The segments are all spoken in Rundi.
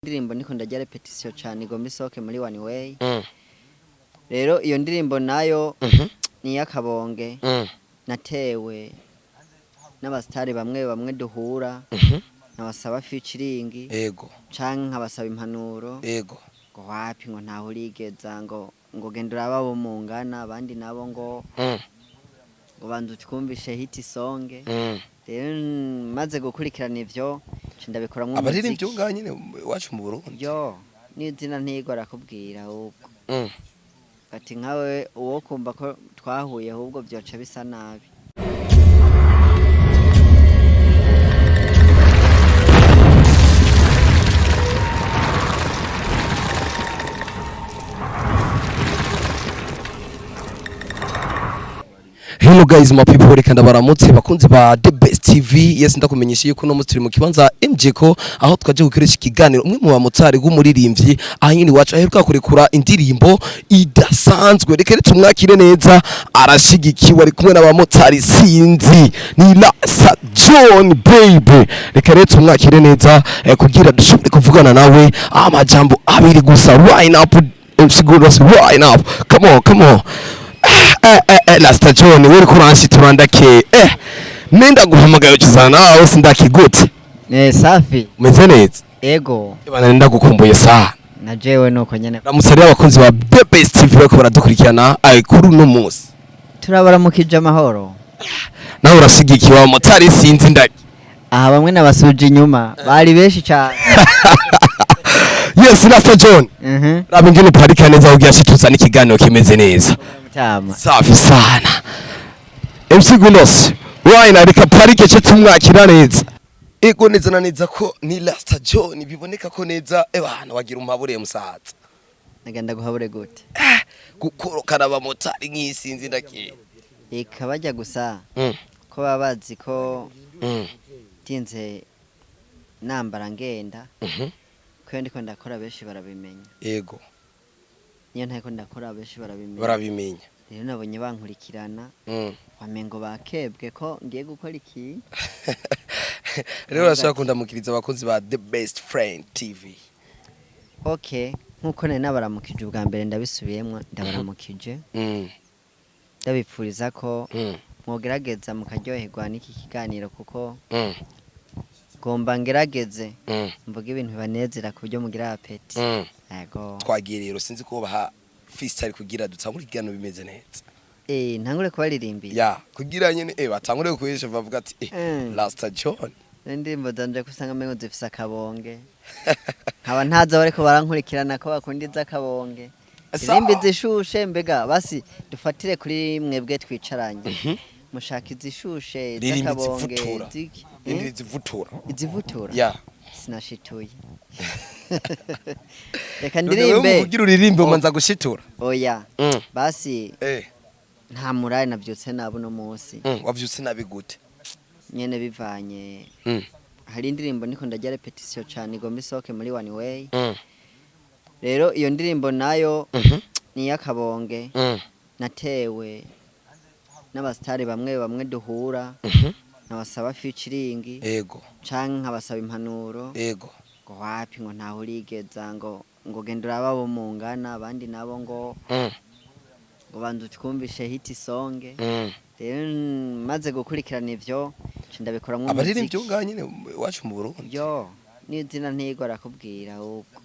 Indirimbo ndiko ndarya répétition cane, igomba isohoke muri one way. Rero iyo ndirimbo nayo ni iy'akabonge natewe n'abasitari bamwe bamwe duhura, nkabasaba featuring canke nkabasaba impanuro, ngo wapi, ngo ntaho urigeza, ngo genda uraba abo mungana, abandi nabo ngo ngo banza utwumvishe hit song. Rero maze gukurikirana ivyo, nca ndabikoramwo Abaririmbyi umuziki. ngaha nyine iwacu mu Burundi. Yo, n'izina ntigo arakubwira ahubwo ati nkawe uwo kumva ko twahuye, ahubwo vyoca bisa nabi. Hello guys, my people, reka ndabaramutse bakunzi ba The Best TV. Yes, ndakumenyesha yuko no turi mu kibanza MJCO, aho twaje gukoresha ikiganiro umwe mu bamotari w'umuririmbyi aho nyine iwacu aheruka kurekura indirimbo idasanzwe. Reka rero tumwakire neza, arashigikiwe, ari kumwe n'abamotari sinzi ni Rasta John baby. Reka rero tumwakire neza kugira dushobore kuvugana nawe amajambo abiri gusa. Right up MC Godos, right up, come on, come on. Rasta John, wewe uriko uranshitura ndake nenda guhamagaye ukizana nawe sindakigute. Eh, safi. Umeze neza? Ego. Bana, ndagukumbuye sana. Na jewe nuko nyene. Ramutse rero abakunzi ba The Best TV bariko baradukurikirana kuri uno munsi. Turabaramukije amahoro. Nawe urashigikiwe abamotari sinzi ndake. Aha bamwe nabasuje inyuma, bari benshi cane. Yes, Rasta John, raba ingene uparika neza kugira shituza n'ikiganiro kimeze neza. Tama. Safi sana. MC Gunos wayina, reka parike cyo tumwakira neza. Ego, neza na neza ko ni Rasta John, biboneka ko neza ebana wagira umpabure musaza. Nagenda guhabure gute? Gukorokana abamotari nk'isinzi ndakeye. Eka, bajya gusa ko baba bazi ko tinze nambara ngenda, ko iyo ndiko ndakora benshi barabimenya. Niyo ntariko ndakora benshi barabimenya. Barabimenya. Rero nabonye bankurikirana, wamengo bakebwe ko ngiye gukora iki. Rero urashobora kundamukiriza abakozi ba The Best Friend TV. Okay, nkuko nari nabaramukije ubwa mbere, ndabisubiyemwo, ndabaramukije, ndabipfuriza ko mwogerageza mukaryoherwa n'iki kiganiro, kuko ngomba ngerageze mvuge ibintu bibanezera ku buryo mugira appétit. Yego. Twagiye rero, sinzi ko baha freestyle kugira dutangure ikiganiro bimeze neza. Eh, ntangure kubaririmbira? Ya, kugira nyene batangure kuhesha bavuga ati Rasta John. Indirimbo zanje ko usanga mengo zifise akabonge, nkaba ntazi abariko barankurikirana ko bakunda iz'akabonge. Irimbi zishushe, mbega basi dufatire kuri mwebwe twicaranye, mushaka izishushe? Ririmba. Iz'akabonge? Izivutura. Iziki? Indi Eh? zivutura. Izivutura? Ya. Sinashituye, reka None wewe ndirimbe. kugira uririmbe umanza gushitura. Oya, basi. Nta murari, navyutse nabi uno munsi. Wavyutse nabi gute? Nyene bivanye, hari indirimbo ndiko ndarya répétition cane, igomba isohoke muri one way. Rero iyo ndirimbo nayo ni iy'akabonge natewe n'abasitari bamwe bamwe duhura, nkabasaba featuring canke nkabasaba impanuro, ngo wapi, ngo ntaho urigeza, ngo genda uraba abo mungana, abandi nabo ngo ngo banza utwumvishe hit song. Rero maze gukurikirana ivyo, nca ndabikoramwo Abaririmbyi umuziki. ngaha nyine iwacu mu Burundi. Yo, n'izina ntigo arakubwira ahubwo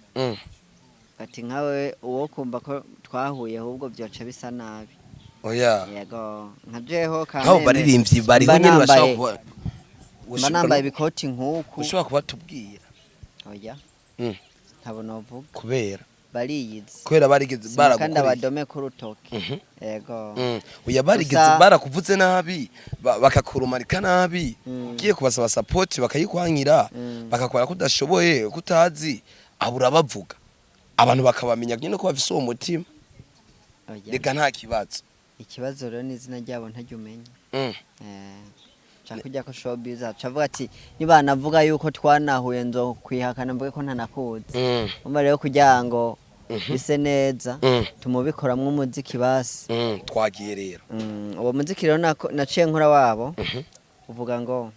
ati nkawe uwo kumva ko twahuye, ahubwo vyoca bisa nabi. Oya. Yego, nka jeho Nk'abo kameme baririmbyi bariho mba nyine bashobora nambaye kuba mba nambaye ibikoti nk'uku. Ushobora kubatubwira? Oya. Ntabo novuga. Kubera? Bariyizi. Kubera barigeze kandi baragukoreye. Abadome k'urutoke. Yego. Oya, barigeze barakuvuze nabi, bakakurumarika nabi, ugiye kubasaba support bakayikwangira, bakakora ko udashoboye, ko utazi, abo urabavuga abantu bakabamenya nyine ko bafise uwo mutima. Oya. Reka, nta kibazo. Ikibazo rero ni izina ryabo ntaryo umenya. Nshaka kujya ko showbiz aca avuga ati nibanavuga yuko twanahuye nzokwihakana mvuge ko ntanakuzi. Umva rero, kugira ngo bise neza, tumubikoramwo umuziki basi. Twagiye rero. Uwo muziki rero naciye nkora wabo, uvuga ngo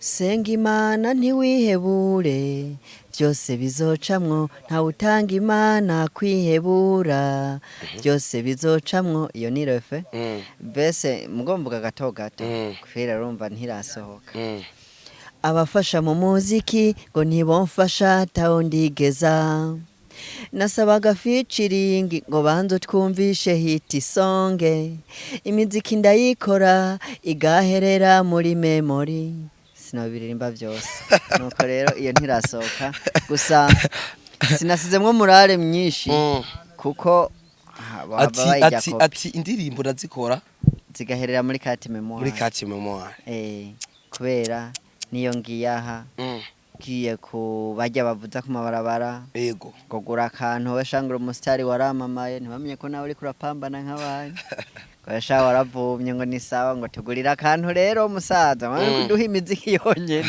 Senga Imana ntiwihebure, byose bizocamwo, ntawe utanga Imana kwihebura, byose bizocamwo. Iyo ni refrain. Mbese mugombuga gato gato, kubera urumva ntirasohoka. Abafasha mu muziki ngo ntibomfasha, tawo ndigeza nasabaga featuring ngo banze twumvishe hit song. Imiziki ndayikora igaherera muri memory, sinabiririmba byose. Nuko rero iyo ntirasohoka, gusa sinasizemwo murare myinshi, kuko bahava Ati bayijya ati kopi. Ati indirimbo ndazikora zigaherera muri carte mémoire. Muri carte mémoire. Kubera niyo ngiyaha, ngiye ku bajya bavuza ku mabarabara, kugura akantu, washangura umusitari waramamaye, ntibamenye ko nawe uriko urapambana nk'abandi, ngo sha waravumye, ngo ni sawa, ngo tugurire akantu. Rero musaza, kuduha imiziki yonyene,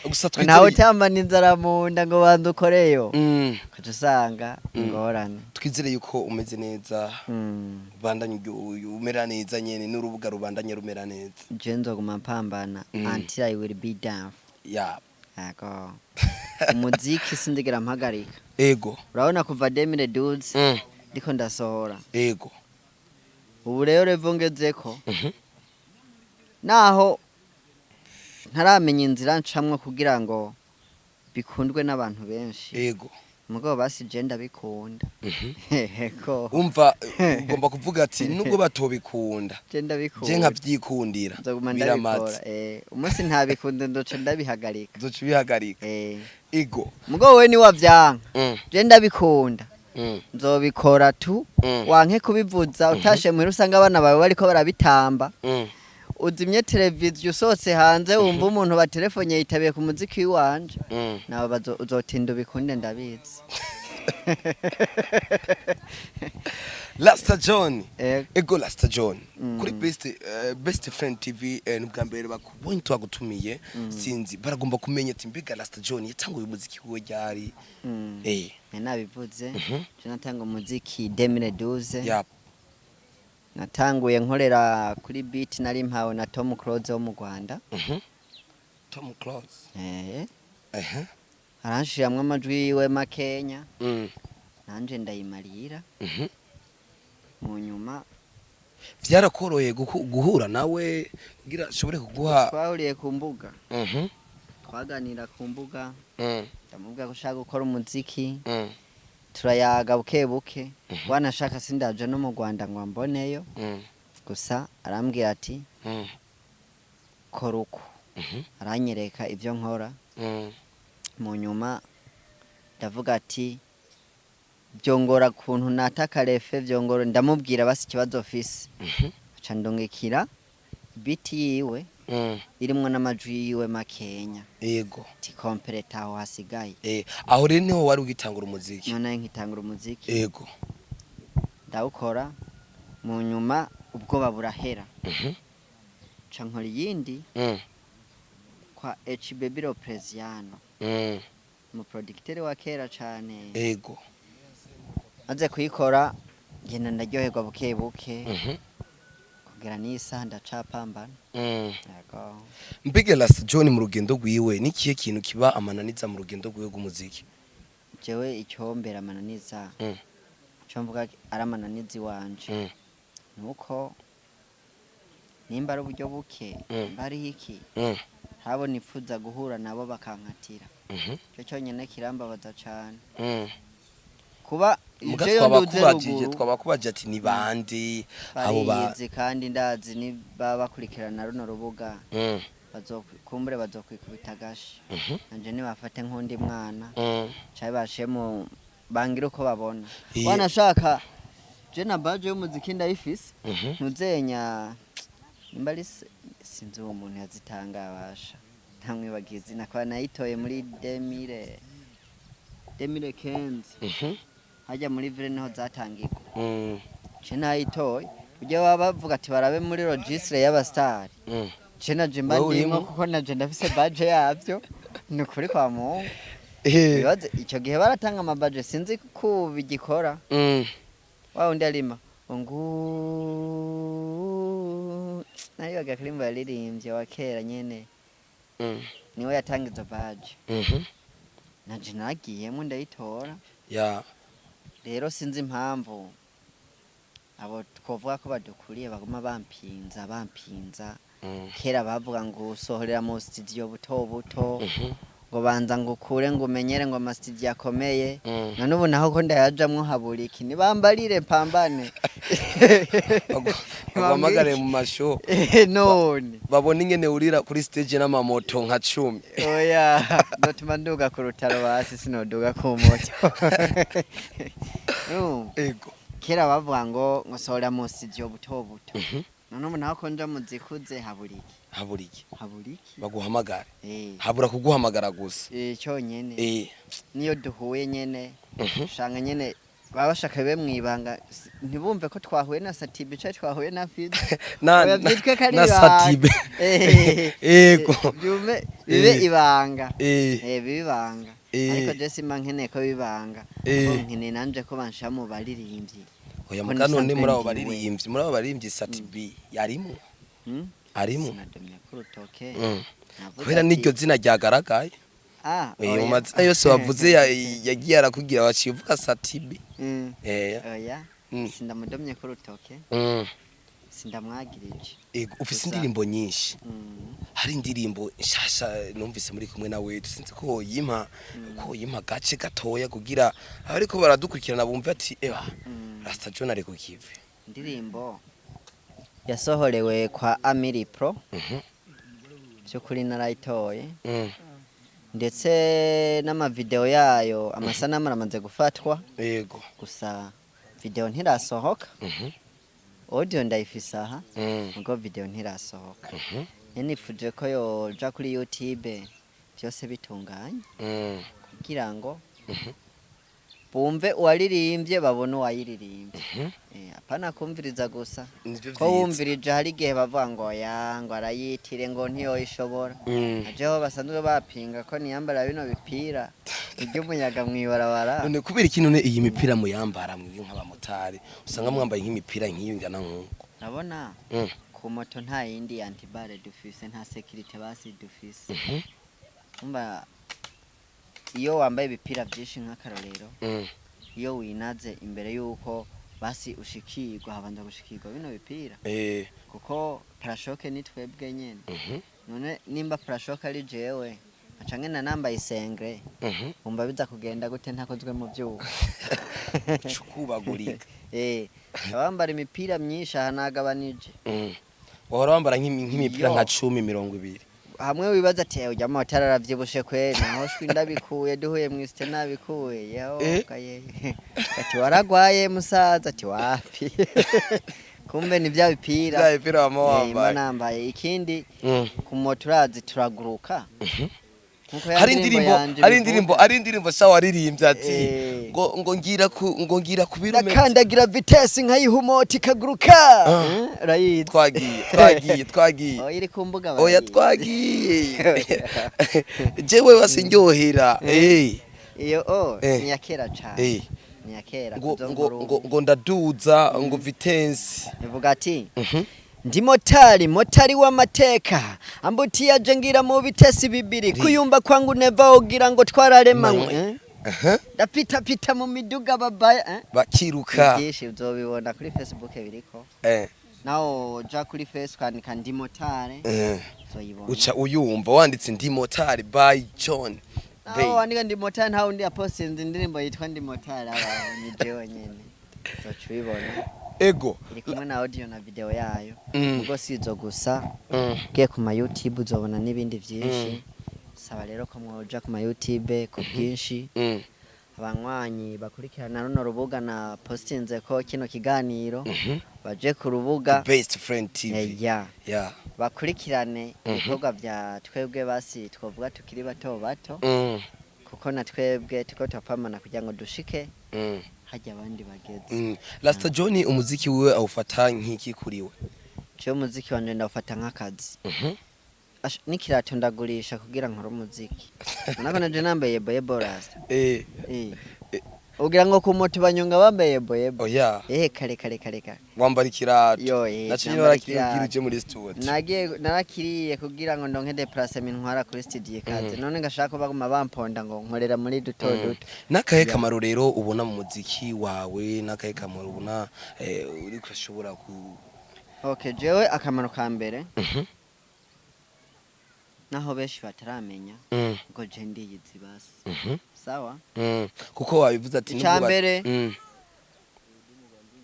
Gusa ntawe twizere utambana inzara mu nda ngo banze ukoreyo, ukaca usanga ingorane. Twizere yuko umeze neza, ubandanye umera neza nyene, n'urubuga rubandanye rumera neza. Je nzoguma mpambana until I will be done. Yego, umuziki sindigera mpagarika. Urabona kuva 2012 ndiko ndasohora. Ubu rero level ngezeko, naho ntaramenya inzira ncamwo kugira ngo bikundwe n'abantu benshi, mugabo basi je ndabikunda. Ego. Umva, ugomba kuvuga ati nubwo batobikunda, Je ndabikunda, je nkavyikundira, nzoguma biramaze. ndabikora. Umunsi ntabikunde ndoca ndabihagarika. Uzoca ubihagarika. Mugabo we niwavyanka, je ndabikunda, nzobikora tu. Wanke kubivuza, utashe muhira usanga abana bawe bariko barabitamba, uzimye televiziyo, usohotse hanze wumva umuntu batelefonye yitabiye ku muziki w'iwanje, nawe uzotinda ubikunde, ndabizi. Lasta John. Ego. Ego, Lasta John, kuri Best Friend TV, ni bwa mbere bakubonye, twagutumiye. Sinzi, baragomba kumenya ati mbega Lasta John yatanguye umuziki we ryari? Nari nabivuze, je natanga umuziki 2012. Natanguye nkorera kuri beat nari mpawe na Tom Close wo mu Rwanda. Tom Close. Aranshiramwo amajwi yiwe makenya, nanje ndayimarira. Mu nyuma Vyarakoroheye guhura nawe kugira ashobore kuguha? Twahuriye ku mbuga, twaganira ku mbuga, ndamubwira ko ushaka gukora umuziki, turayaga buke buke. Wanashaka sindaje no mu Rwanda ngo amboneyo, gusa arambwira ati kora uku, aranyereka ibyo nkora. Mu nyuma ndavuga ati byongora kuntu nataka refrain, byongora. Ndamubwira basi ikibazo ofisi, aca ndungikira beat yiwe irimwo n'amajwi yiwe makenya, ati complète aho hasigaye. Aho rero niho wari ugitangura umuziki? None nkitangura umuziki. Ndawukora, mu nyuma ubwoba burahera, nca nkora iyindi kwa H Baby Ropresiano, umuproducteur wa kera cane. Maze kuyikora ngenda ndaryoherwa buke buke, kugera n'iyi saha ndacapambana. Yego. Mbega Lasta John mu rugendo rwiwe, nikihe kintu kiba amananiza mu rugendo rwiwe rw'umuziki? Jewe icyombera amananiza, icyo mvuga ari amananiza iwanje, nuko nimba ari uburyo buke, nimba ari iki, habo nipfuza guhura nabo bakankatira, icyo cyonyine kirambabaza cane. Kuba Muga jewe nduze twabakubajije, ruguru, twabakubajije ati ni bande abo ba bariyizi, kandi ndazi niba bakurikirana runo rubuga, kumbure bazokwikubita agashi, nanje nibafate nk'undi mwana, cabe bashe mu bangira uko babona. Wanashaka je na badge y'umuziki ndayifise, ntuzenya nimba ari sinzi uwo muntu yazitanga, abasha ntamwibagiye izina, kwa nayitoye muri 2015, hajya muri ville niho zatangirwa. Je nayitoye ujya baba bavuga ati barabe muri registre y'abastari, je naje mba Wowe ndimo, urimo? kuko naje ndafise badge yavyo, ni ukuri kwa Mungu. Ibibazo icyo gihe baratanga amabaje, sinzi ko bigikora. Wa undi arima ngu nayo agakarimbo yaririmbye wa kera nyene. Niwe yatanga izo badge. Nanje nagiyemo ndayitora. Rero sinzi impamvu abo twovuga ko badukuriye baguma bampinza bampinza. Kera bavuga ngo usohorera mu studio buto buto, ngo banza ngo ukure, ngo umenyere ngo ama studio akomeye. None ubu naho ko ndayajamwo habura iki? Nibambarire mpambane. Baguhamagare mu masho. None babona ingene urira kuri stage n'amamoto nka 10. Oya, ndotuma nduga ku rutaro, basi sinoduga ku moto. Urumva? Ego. Kera bavuga ngo sohora mu studio buto buto. None ubu naho ko nja mu zikuze habura iki? Habura iki? Habura iki? Baguhamagare. Eh. Habura kuguhamagara gusa. Eh, cyonyene. Niyo duhuye nyene, usanga nyene baba bashaka bibe mwibanga, ntibumve ko twahuye na Satibe canke twahuye na Fizo. Na Oya, vyitwe ko ari na ibanga. Satibe. Ego. Byume bibe ibanga. Bibe ibanga. Ariko je simba nkeneye ko bibanga, ko nkeneye nanje ko banshira mu baririmbyi. Oya, Ko muga none nisanzwe muri abo ndiwe. baririmbyi Satibe yarimo? Hmm? Arimo. Sinadomye ku rutoke. Navuze Kubera ati, n'iryo zina ryagaragaye. Ah, Mu oya. mazina yose wavuze yagiye arakubwira, waciye uvuga Satibe. Oya. Sindamudomye ku rutoke. Sindamwagirije. Ego, ufise Gusa- indirimbo nyinshi. Hari indirimbo nshasha numvise muri kumwe nawe, sinzi ko woyimpa gace gatoya kugira abariko baradukurikirana bumve ati eba, Rasta John ari ku kivi. Indirimbo yasohorewe kwa Amiri Pro. By'ukuri narayitoye, ndetse n'amavideo yayo, amasanamu aramaze gufatwa. Gusa video ntirasohoka. Audio ndayifise aha, ubwo video ntirasohoka. Nifuje ko yoja kuri YouTube byose bitunganye, kugira ngo bumve uwaririmbye, babone uwayiririmbye. Apana kumviriza gusa. Nivyo Ko vyiza. wumvirije, hari igihe bavuga ngo ya ngo arayitire, ngo ntiyoyishobora. Ajeho basanzwe bapinga ko niyambara bino bipira iry'umuyaga mw'ibarabara. None kubera iki none iyi mipira muyambara mwebwe nk'abamotari, usanga mwambaye nk'imipira nk'iyo ingana nk'uko? Urabona, ku moto nta yindi anti-balles dufise, nta sécurité basi dufise. Umva, iyo wambaye ibipira byinshi, nk'akarorero, iyo winaze, imbere y'uko basi ushikirwa habanza gushikirwa bino bipira, kuko pare-chocs ni twebwe nyene. None nimba pare-chocs ari jewe, nkaca ngenda nambaye isengre, wumva biza kugenda gute ntakozwe mu vyuma? Cukubagurika. Abambara imipira myinshi aha nagabanije. Wahora wambara nk'imipira Yo. nka 10, 20. Hamwe wibaza ati ujya motari aravyibushe kweri, naho shwi ndabikuye, duhuye mw'isite nabikuye yewe. Kaye ati waragwaye musaza, ati wapi, kumbe ni bya bipira. Bya bipira wama Mba wambaye. nambaye ikindi ku moto, urazi turaguruka. Nkuko ya Hari ndirimbo indirimbo yanje hari bivuga. indirimbo, hari indirimbo sha waririmbye ati ngo ngira ku birometero. Ndakandagira vitesse nkayiha umoti ikaguruka. Urayizi? Twagiye, twagiye, twagiye. Oya, iri ku mbuga Oya. barayizi. Twagiye, jewe basindyohera. Iyo o ni iya kera cane. Ni iya kera. Ngo kuzo ngo nkuru. ngo ndaduza ngo vitesse. Ivuga ati: Ndi motari, motari w'amateka, ambutiyaje ngira mu bitesi bibiri, kuyumba kwangu neva ugira ngo twararemanywe. Manywe. Ndapitapita mu miduga babaya, eh? Bakiruka. Byinshi uzobibona kuri Facebook biriko. Nawe uja kuri Facebook ukandika "Ndi motari", uzoyibona. Uca uyumva wanditse "Ndi motari" by John Nawe Bay. wandika "Ndi motari", nta wundi yapostinze indirimbo yitwa "Ndi motari", abaho ni jewe nyene, uzoca ubibona. Iri kumwe na audio na video yayo. Ubwo si izo gusa, ugiye ku ma YouTube uzobona n'ibindi byinshi. Saba rero ko mwoja ku ma YouTube ku bwinshi. Abanywanyi bakurikirana runo rubuga na postinze ko kino kiganiro, baje ku rubuga The Best Friend TV. Ya, bakurikirane ibikorwa bya twebwe, basi twovuga tukiri bato bato, kuko na twebwe turiko turapamana kugira ngo dushike hajya abandi bageze. Rasta John, umuziki wiwe awufata nk'iki kuri we? Jewe umuziki wanje ndawufata nk'akazi. N'ikirato ndagurisha kugira nkore umuziki. Nako naje nambaye yebo yebo rasta. Ugira ngo ku moto banyonga bambaye yebo yebo? Oya. Eh, kare kare kare kare. Wambara ikirato? Yo, Naco nyine nambara warakiriye ikirato. kugira uje muri studio. Nagiye narakiriye kugira ngo ndonke déplacement ntwara kuri studio ikaze. None ngashaka ko baguma bamponda ngo nkorera muri duto duto. N'akahe kamaro rero ubona mu muziki wawe? N'akahe kamaro ubona uriko urashobora ku Okay, jewe akamaro ka mbere, naho benshi bataramenya ngo je ndiyizi basi. Sawa. Kuko wabivuze ati Ica nubwo mbere,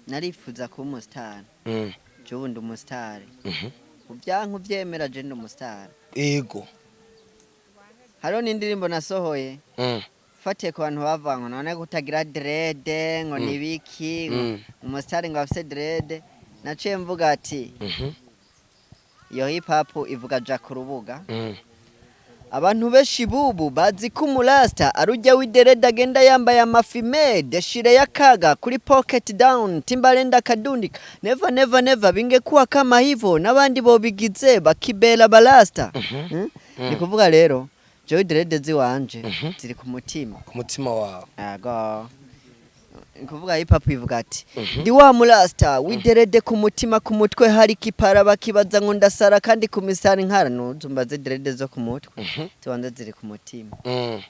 narifuza kuba umusitari. Je ubu ndi umusitari. Uvyanka uvyemera, je ndi umusitari. Hariho n'indirimbo nasohoye fatiye ku bantu bavuga ngo none kutagira dread ngo nibiki, ngo umusitari ngo afise dread. Naciye mvuga ati iyo hip hop ivuga ja ku rubuga. Abantu benshi bubu bazi ko umurasta ari ujya w'iderede, agenda yambaye amafime deshire y'akaga kuri pocket down Timberland akadundika. Never, never, never bingekuwa kama hivyo n'abandi bobigize bakibera barasta. Ni kuvuga rero jewe dread ziwanje ziri ku mutima. Ku mutima wawe. Yego. Ni kuvuga hip hop ivuga ati ndi wa murasta w'iderede ku mutima, ku mutwe hari kipara, bakibaza ngo ndasara kandi ku misari nkara nuzumbaze dread zo ku mutwe zibanza ziri ku mutima. Ni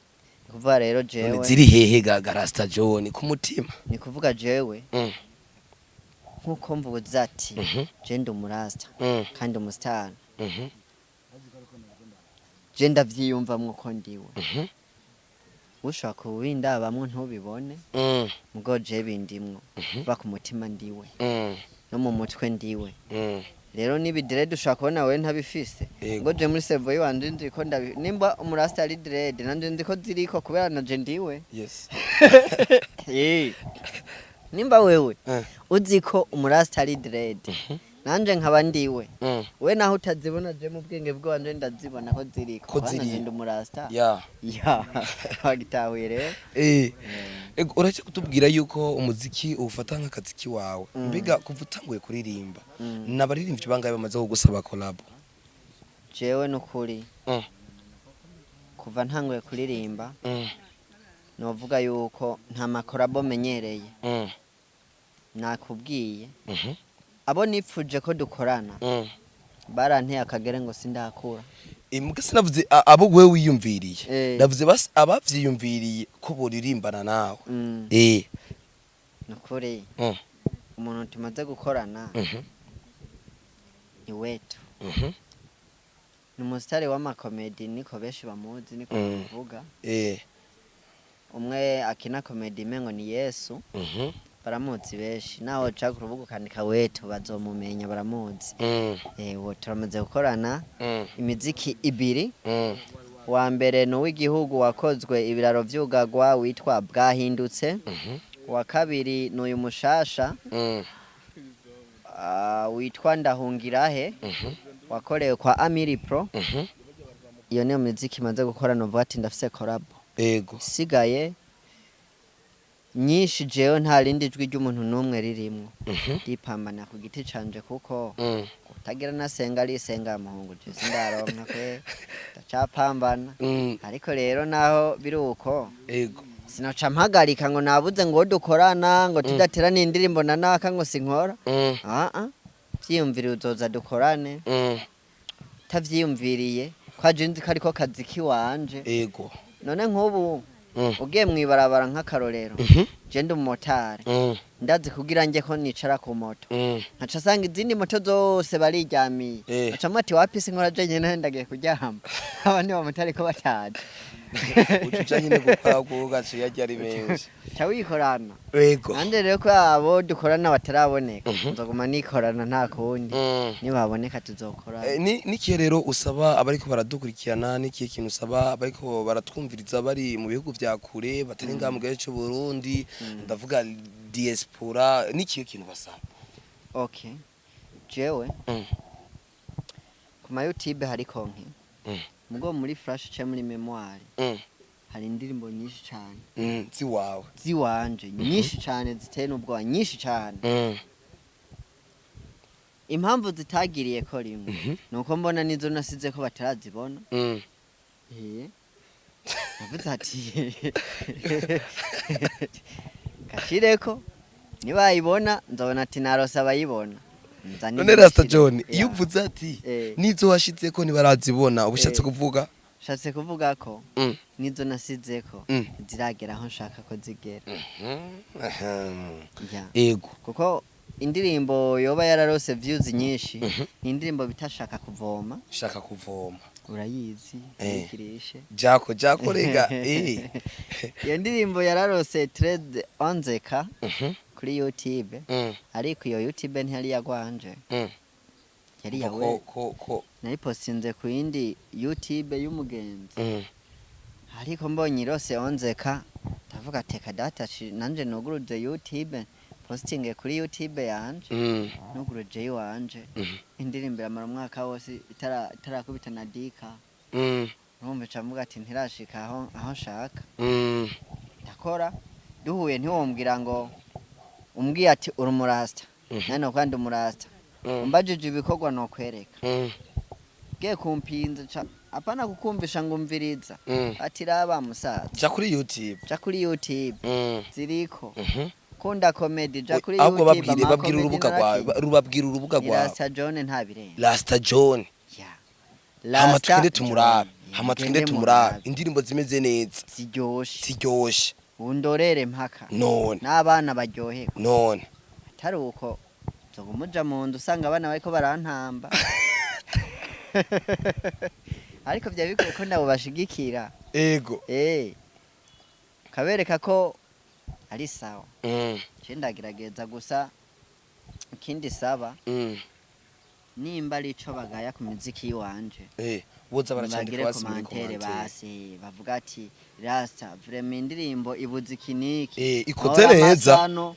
kuvuga rero None jewe ziri hehe ga Rasta John ku mutima? Ni kuvuga jewe nkuko mvuze ati je ndi umurasta kandi umusitari. Je ndavyiyumvamwo ko ndiwe. Ushaka kubindabamwo ntubibone, mugo je bindimwo va ku mutima, ndiwe no mu mutwe ndiwe. Rero n'ibi dread ushobora kubona wewe ntabifise, ngo je muri cerveau yiwanje nzi ko ndabi nimba umurasta ari dread, nanje nzi ko ziriko kubera naje ndiwe. Nimba wewe uzi ko umurasta ari dread, nanje nkaba ndiwe, we naho utazibona, je mu bwenge bwanje ndazibona ko ziriko. Ko Kubera ziri. nanje ndi umurasta. Ya, wagitahuye rero. Ego, uraje kutubwira yuko umuziki uwufata nk'akazi kiwawe. Mbega kuva utanguye kuririmba, n'abaririmbyi bangahe bamaze kugusaba collab? Jewe nukuri, kuva ntanguye kuririmba, novuga yuko nta ma collabo menyereye. Nakubwiye, abo nipfuje ko dukorana baranteye akagere ngo sindakura. Muga sinavuze abo wewe wiyumviriye. Ndavuze basi abavyiyumviriye ko boririmbana nawe. Nukuri, umuntu tumaze gukorana ni wetu. Ni umusitari w'amakomedi, niko benshi bamuzi, niko bamuvuga. Umwe akina komedi imengo ni Yesu. Baramuzi benshi, nawe uca ku rubuga ukandika wetu bazomumenya, baramuzi. Uwo turamaze gukorana imiziki ibiri. Wa mbere ni uw'igihugu wakozwe ibiraro vyugagwa, witwa Bwahindutse. Wa kabiri ni uyu mushasha witwa Ndahungirahe, wakorewe kwa Amiri Pro. Iyo niyo miziki imaze gukora novuga ati ndafise collabo. Isigaye nyinshi jewe nta rindi jwi ry'umuntu n'umwe ririmwo. Ndipambana ku giti canje kuko utagira nasenga arisenga muhungu, je sindaronka kwe, ndacapambana. Ariko rero naho biri uko, sinoca mpagarika ngo nabuze ngo dukorana, ngo tudaterana indirimbo na naka ngo sinkora. Aa, vyiyumviriye uzoza dukorane, tavyiyumviriye kwaje nzi ko ariko kazi kiwanje. None nk'ubu ugiye mw'ibarabara nk'akarorero, je ndi umumotari, ndazi kugira nje ko nicara ku moto, nkaca asanga izindi moto zose barijyamiye, nkaca ati wapi, sinkora je nyene, ndagiye kuryama, abandi bamotari ko bataje. Uca uja nyine gukora kuko gaciye arya ari menshi. Ca wikorana. Nanje rero ko abo dukorana bataraboneka, nzoguma nikorana, nta kundi. Nibaboneka tuzokorana. Nikihe rero usaba abariko baradukurikirana? Nikihe kintu usaba abariko baratwumviriza bari mu bihugu vya kure, batari ngaha mu gihugu c'u Burundi, ndavuga diaspora, nikihe kintu basaba? Okay, jewe ku ma YouTube hari konki, mugo muri flash ca muri mémoire hari indirimbo nyinshi cane Ziwawe. Ziwanje nyinshi cane, ziteye n'ubwoba, nyinshi cane. Impamvu zitagiriye ko rimwe nuko mbona nizo nasize ko batarazibona. Navuze ati gashireko, nibayibona nzobona ati narose abayibona. Nzane None Rasta ndashire. John, iyo uvuze ati nizo washizeko ntibarazibona, uba ushatse kuvuga? Nshatse kuvuga ko nizo nasizeko ziragera aho nshaka ko zigera. Ya. Ego. Kuko indirimbo yoba yararose views nyinshi ni indirimbo bitashaka kuvoma. Shaka kuvoma. Urayizi? Ikirishe. Jako jako rega. Iyo ndirimbo yararose 13 11K kuri YouTube. Ariko iyo YouTube ntiyari yagwanje, yari ko yawe. Ko Nayipostinze ku yindi YouTube y'umugenzi. Ariko mbonye irose 11K, ndavuga teka data nanje nuguruze YouTube, postinge kuri YouTube yanje. Nuguruje iwanje, indirimbo iramara umwaka wose itarakubita na dika. Urumva ica mvuga ati ntirashika aho nshaka. Ndakora duhuye, ntiwombwira ngo umbwiye ati uri umurasta, nane nokuba ndi umurasta. Umbajije ibikorwa nokwereka. Ngiye kumpinza ca apana kukumvisha ngo umviriza. Ati raba musaza. Ja kuri YouTube. Ja kuri YouTube, ziriko. Kunda comedy, ja kuri Ahubwo YouTube. babwire, Ama babwire comedy urubuga rwawe. narakinye. Rubabwira urubuga Ni rwawe. Rasta John, nta birenze. Rasta John. Ya. Hama Rasta tugende tumurabe. John. Hama tugende Mugende tumurabe murabe. Indirimbo zimeze neza. Ziryoshe. Ziryoshe. Undorere mpaka None n'abana baryoherwa. None Atari uko nzoguma uja mu nzu usanga abana bariko barantamba, ariko byaba bikwiye ko nabo bashigikira. Ego. Kabereka ko ari sawa. Je ndagerageza gusa, ikindi saba, nimba ari ico bagaya ku miziki yiwanje, Boza baracandika bagire basi muri commentaire. commentaire. Basi bavuga ati Rasta, vraiment indirimbo ibuze iki niki. Ikoze Ntora neza. amasano,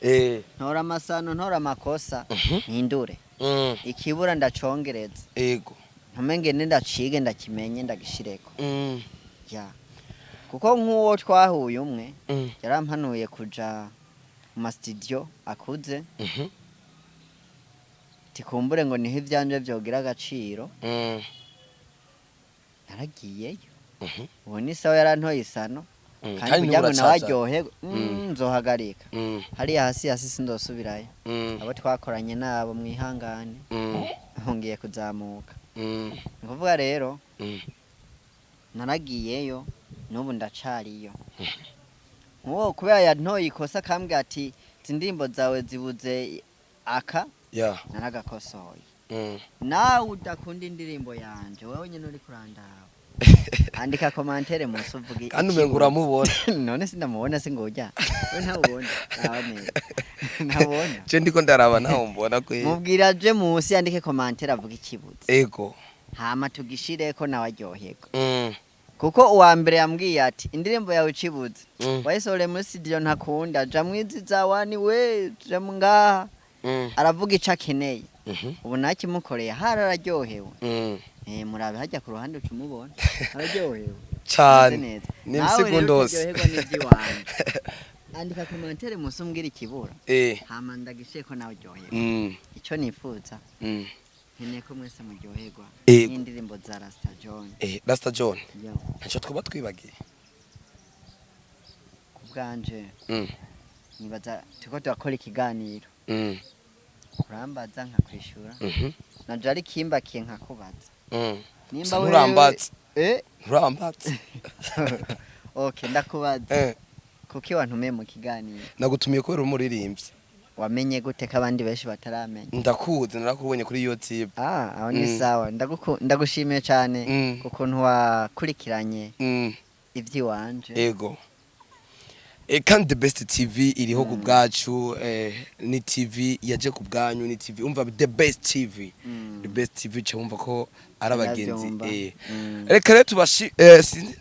ntora amasano, ntora amakosa, mpindure. Ikibura ndacongereza. Ntume ngende ndacige, ndakimenye, ndagishireko. Ya, kuko nk'uwo twahuye umwe yarampanuye kuja mu masitidiyo akuze, tikumbure ngo niho ivyanje vyogira agaciro. Naragiyeyo. Ubu ni sawa, yarantoye isano. Kandi Kandi kugira ngo n'ubu nawe uracaca. aryoherwe, nzohagarika hariya hasi hasi, sindosubirayo. Abo twakoranye nabo mwihangane, ngiye kuzamuka. Ni kuvuga rero, naragiyeyo, n'ubu ndacariyo. Nk'uwo kubera yantoye ikosa akambwira ati izi ndirimbo zawe zibuze aka, naragakosoye. Nawe udakunda indirimbo yanje, wowe nyine uri kurandaba, andika commentaire munsi uvuge Kandi umenga ikibuze. uramubona. None sindamubona, singojya we ntabubona? Raba neza, ntabona. Je ndiko ndaraba, naho mbona kwe. Mubwira aje munsi yandike commentaire avuge ikibuze, hama tugishireko nawe aryoherwe. Kuko uwa mbere yambwiye ati indirimbo yawe icibuze, wayisohore muri studio ntakunda, ja mwizi za wani we, ja ngaha. Aravuga ico akeneye. Ubu nakimukoreye hari araryohewe. Murabe hajya ku ruhande uca umubona araryohewe. Cane. Ameze neza. Ni Nawe rero msigundose. utaryoherwa n'ivy'iwanje, andika commentaire munsi umbwira ikibura, hama ndagisheko nawe uryoherwe. Ico nifuza, nkeneye ko mwese muryoherwa n'indirimbo za Rasta John. Rasta John, Yo. ntaco twaba twibagiye? Ku bwanje, nibaza turiko turakora ikiganiro, urambaza nkakwishura, naje ari kimbakiye nkakubaza. Nimba Gusa nturambaza. Nturambaza. Okay, ndakubaza. Kuki wantumiye mu kiganiro? Nagutumiye kubera umuririmbyi. Wamenye gute ko abandi benshi bataramenya? Ndakuzi, narakubonye kuri YouTube. Ah, aho ni sawa. Ndagushimiye cyane kukuntu wakurikiranye iby'iwanje. Ego. Kandi The Best TV iriho ku bwacu, ni TV yaje ku bwanyu, ni TV umva The Best TV. The Best TV cyo wumva ko ari abagenzi. Ndabyumva. Reka rero tubashi, sinzi,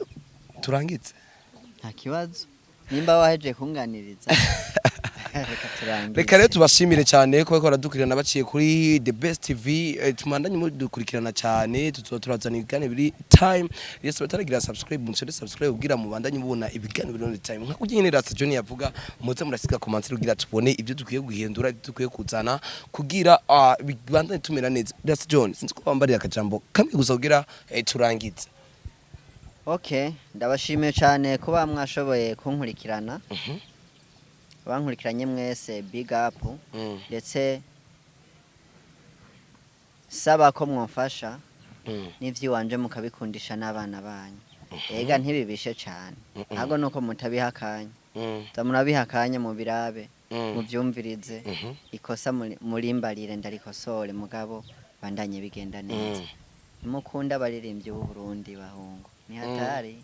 turangize. Nta kibazo, nimba wahejeje kunganiriza, reka turangize. Reka rero tubashimire cyane kuba baradukurikirana baciye kuri The Best TV. Tumandanye mudukurikirana cyane, tuzoba turazana ibiganiro biri time. Yes, bataragira subscribe, musore subscribe kugira mubandanye mubona ibiganiro biri on time. Nka kugira nyine Rasta John yavuga, muze murasiga commentaire kugira tubone ibyo dukwiye guhindura, ibyo dukwiye kuzana kugira bibandanye tumera neza. Rasta John, sinzi ko wambariye akajambo kamwe gusa kugira turangize. Okay, ndabashimiye cyane kuba mwashoboye kunkurikirana. Bankurikiranye mwese, big up. Ndetse saba ko mwamfasha n'ivy'iwanje mukabikundisha n'abana banyu. Ega ntibibishe cyane, ahubwo nuko mutabiha akanya. Za murabiha akanya, mubirabe, muvyumvirize. Ikosa murimbarire ndarikosore, mugabo bandanye bigenda neza. Nimukunda abaririmbyi b'u Burundi, bahungu ni hatari.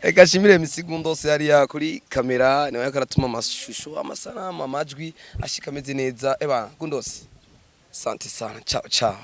Eka shimire Misigundo se hariya kuri kamera, niwe karatuma amashusho, amasanamu, amajwi ashika ameze neza. Eba Gundos, asante sana, ciao ciao.